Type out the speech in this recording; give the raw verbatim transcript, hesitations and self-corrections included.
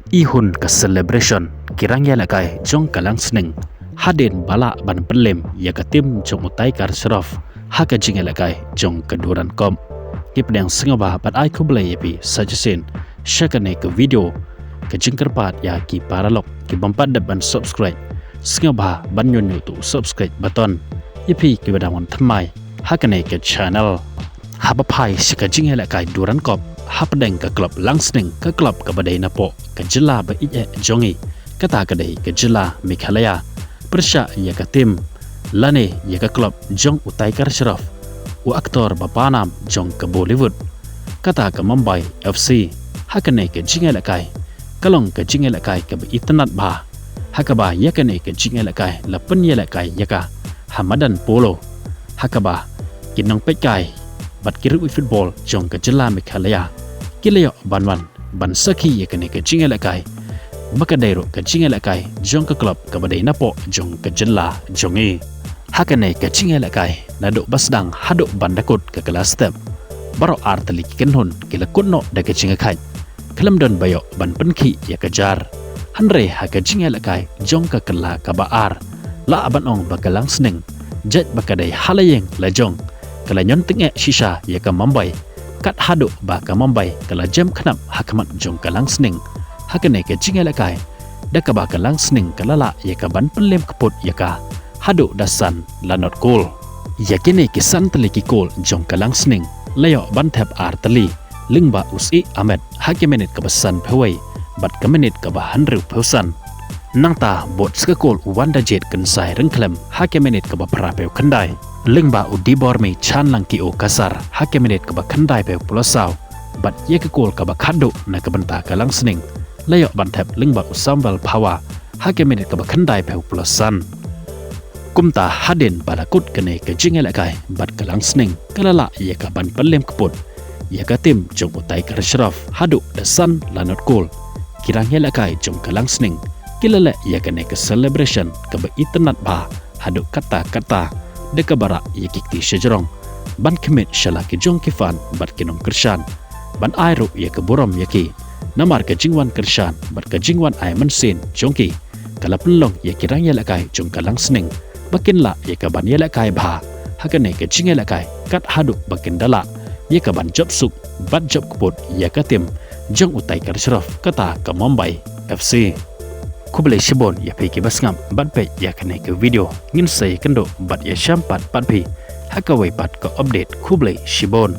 Ihun ka celebration ki rang ïalehkai jong ka Langsning hadien ba lah ban pynlem ïa ka tim jong u Tiger Shroff ha ka jingïalehkai jong ka Durand Cup. Ki pdeng sngewbha ban ai khublei ïa phi sa shisien sha kane ka video. Ka jingkyrpad ïa ki paralok ki bym pat dep ban subscribe, sngewbha ban ñion ñion to subscribe button. Ïa phi ki ba dang wan thymmai ha kane ka channel. Haba phai sha ka jingïalehkai Durand Cup hapdeng ka club Langsning, ka club kaba dei napoh ka jylla ba ïeit jong ngi, kata ka dei ka jylla Meghalaya, pyrshah ïa ka tim lane ïa ka club jong u Tiger Shroff, u aktor ba panam jong ka Bollywood, kata ka Mumbai F C. Ha kane ka jingïalehkai ka long ka jingïalehkai kaba itynnad bha, ha kaba ïa kane ka jingïalehkai la pynïalehkai ïa ka ha madan polo, ha kaba ki nongpeitkai bad ki riewwei football jong ka jylla Meghalaya ki la ïoh ban wan ban sakhi ïa kane ka jingïalehkai ba ka dei ruh ka jingïalehkai jong ka club kaba dei napoh jong ka jylla jong ngi. Ha kane ka jingïalehkai naduh ba sdang haduh ban da kut ka kylla step, baroh ar tylli ki kynhun ki la kut noh da ka jingïakhaid, khlem don ba ïoh ban pynkhih ïa ka jar. Hynrei ha ka jingïalehkai jong ka kylla kaba ar, lah ban ong ba ka Langsning, jait ba ka dei ha la ïing la jong, ka la ñion tyngeh shisha ïa ka Mumbai, kat haduh ba ka Mumbai ka la jem khnap ha khmat jong ka Langsning ha kane ka jingïalehkai, da kaba ka Langsning ka la lah ïa ka ban pynlem kput ïa ka haduh da san lanot kol. Ïa kine ki san tylli ki kol jong ka Langsning la ïoh ban thep ar tylli lyngba u Sih Ahmed ha ka minit kaba sanphew wei bad ka minit kaba hynriewphew san. Nangta bud sa ka kol u Wandajied Khynsai Ryngkhlem ha ka minit kaba phraphew khyndai, lyngba u Debbarma Chanlangkeo Kasar ha ka minit kaba khyndaiphew phew saw. Bad ïa ka kol kaba khatduh na ka bynta ka Langsning la ïoh ban thep lyngba u Samuel Phawa ha ka minit kaba khyndaiphew phew san. Kumta hadien ba la kut kane ka jingïalehkai bad ka Langsning ka la lah ïa ka ban pynlem kput ïa ka tim jong u Tiger Shroff haduh da san lanot kol. Ki rang ïalehkai jong ka Langsning ki la leh ïa kane ka celebration kaba itynnad bha haduh katta katta, da kaba rah ïa ki kti shajrong ban khmih sha la ki jong ki fan bad ki nongkyrshan, ban ai ruh ïa ka burom ïa ki namar ka jingwan kyrshan bad ka jingwan ai mynsiem jong ki ka la pynlong ïa ki rang ïalehkai jong ka Langsning ba kin lah ïa ka ban ïalehkai bha ha kane ka jingïalehkai kat haduh ba kin da lah ïa ka ban jop suk bad jop kput ïa ka tim jong u Tiger Shroff, kata ka Mumbai F C. Khublei shibun ïa phi ki ba sngap bad peit ïa kane ka video. Ngin sa ïakynduh bad ïashem pat pat phi ha kawei pat ka update. Khublei shibun.